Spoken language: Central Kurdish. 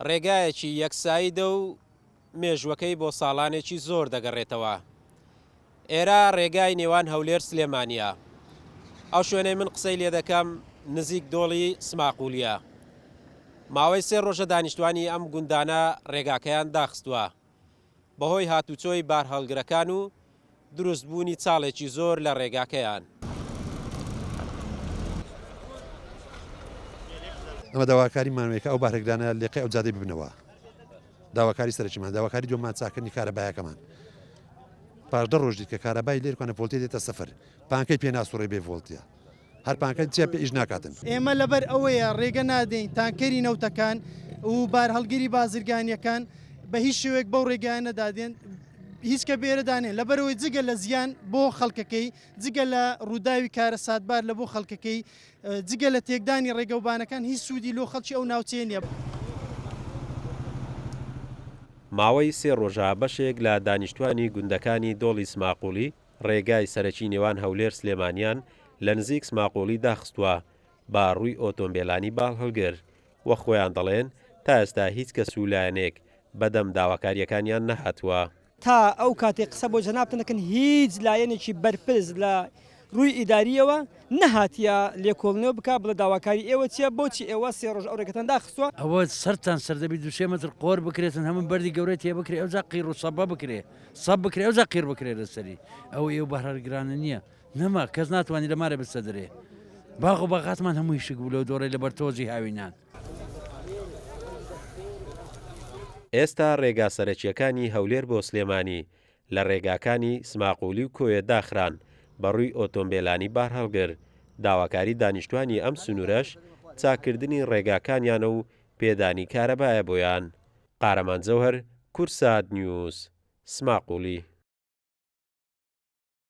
ڕێگایەکی یەکسایدە و مێژووەکەی بۆ ساڵانێکی زۆر دەگەڕێتەوە. ئێرە ڕێگای نێوان هەولێر سلێمانییە. ئەو شوێنەی من قسەی لێ دەکەم نزیک دۆڵی سماقولییە. ماوەی سێ ڕۆژە دانیشتوانی ئەم گوندانە ڕێگاکەیان داخستووە. بەهۆی هاتوچۆی بارهەڵگرەکان و دروستبوونی چاڵێکی زۆر لە ڕێگاکەیان. ئەمە داواکاریمان وەیە کە ئەو بارهگرانە لێقەی ئەو جادەی ببنەوە. داواکاری سەرەکیمان، داواکاری دووەممان چاککردنی کارەبایەکەمان. پاش دە ڕۆژ دیت کە کارەبای لێرکانە ڤۆڵتیە دێتە سفر، پانکەی پێ ناسوڕێ بێ ڤۆڵتیە. هەر پانکە جیا پێ ئیش ناکاتن. ئێمە لەبەر ئەوەیە ڕێگە نادەین تانکەری نەوتەکان و بارهەڵگری بازرگانییەکان بە هیچ شێوەیەک بەو ڕێگایانەدا دێن هیچ کە بێرەدا نێن لەبەرئەوەی جگە لە زیان بۆ خەڵکەکەی جگە لە ڕووداوی کارەساتبار لە بۆ خەڵکەکەی جگە لە تێکدانی ڕێگەوبانەکان هیچ سوودی لۆ خەڵکی ئەو ناوچەیە نییە. ماوەی سێ ڕۆژە بەشێک لە دانیشتوانی گوندەکانی دۆڵی سماقوڵی ڕێگای سەرەکی نێوان هەولێر سلێمانیان لە نزیک سماقوڵی داخستووە بە ڕووی ئۆتۆمبێلانی باڵهەڵگر و خۆیان دەڵێن تا ئێستا هیچ کەس و لایەنێک بەدەم داواکارییەکانیان نەهاتووە. تا ئەو کاتەی قسە بۆ جەنابتان دەکەن هیچ لایەنێکی بەرپرس لە ڕووی ئیدارییەوە نەهاتیە لێکۆڵینەوە بکا بڵێ داواکاری ئێوە چیە بۆچی ئێوە سێ ڕۆژ ئەو ڕێگەتان داخستوە؟ ئەوە سەرتان سەر دەبی دوو سێ مەتر قۆر بکرێتن هەموو بەردی گەورەی تێ بکرێ ئەوجا قیڕ و سەبە بکرێ سەب بکرێ ئەوجا قیڕ بکرێ لەسەری ئەوە ئێوە بەهرەگرانە نییە نەما کەس ناتوانانی لە مارە بچتە دەرێ باغ و باغاتمان هەمووی شک بوو لەو دۆڕی لەبەر تۆزی هاوینان. ئێستا رێگا سەرەکییەکانی هەولێر بۆ سلێمانی لە رێگاکانی سماقولی و کۆیە داخران بە رووی ئۆتۆمبێلانی بارهەڵگر، داواکاری دانیشتوانی ئەم سنوورەش چاککردنی رێگاکانیانە و پێدانی کارەبایە بۆیان. قارەمان جەوهەر، کوردسات نیوز، سماقولی.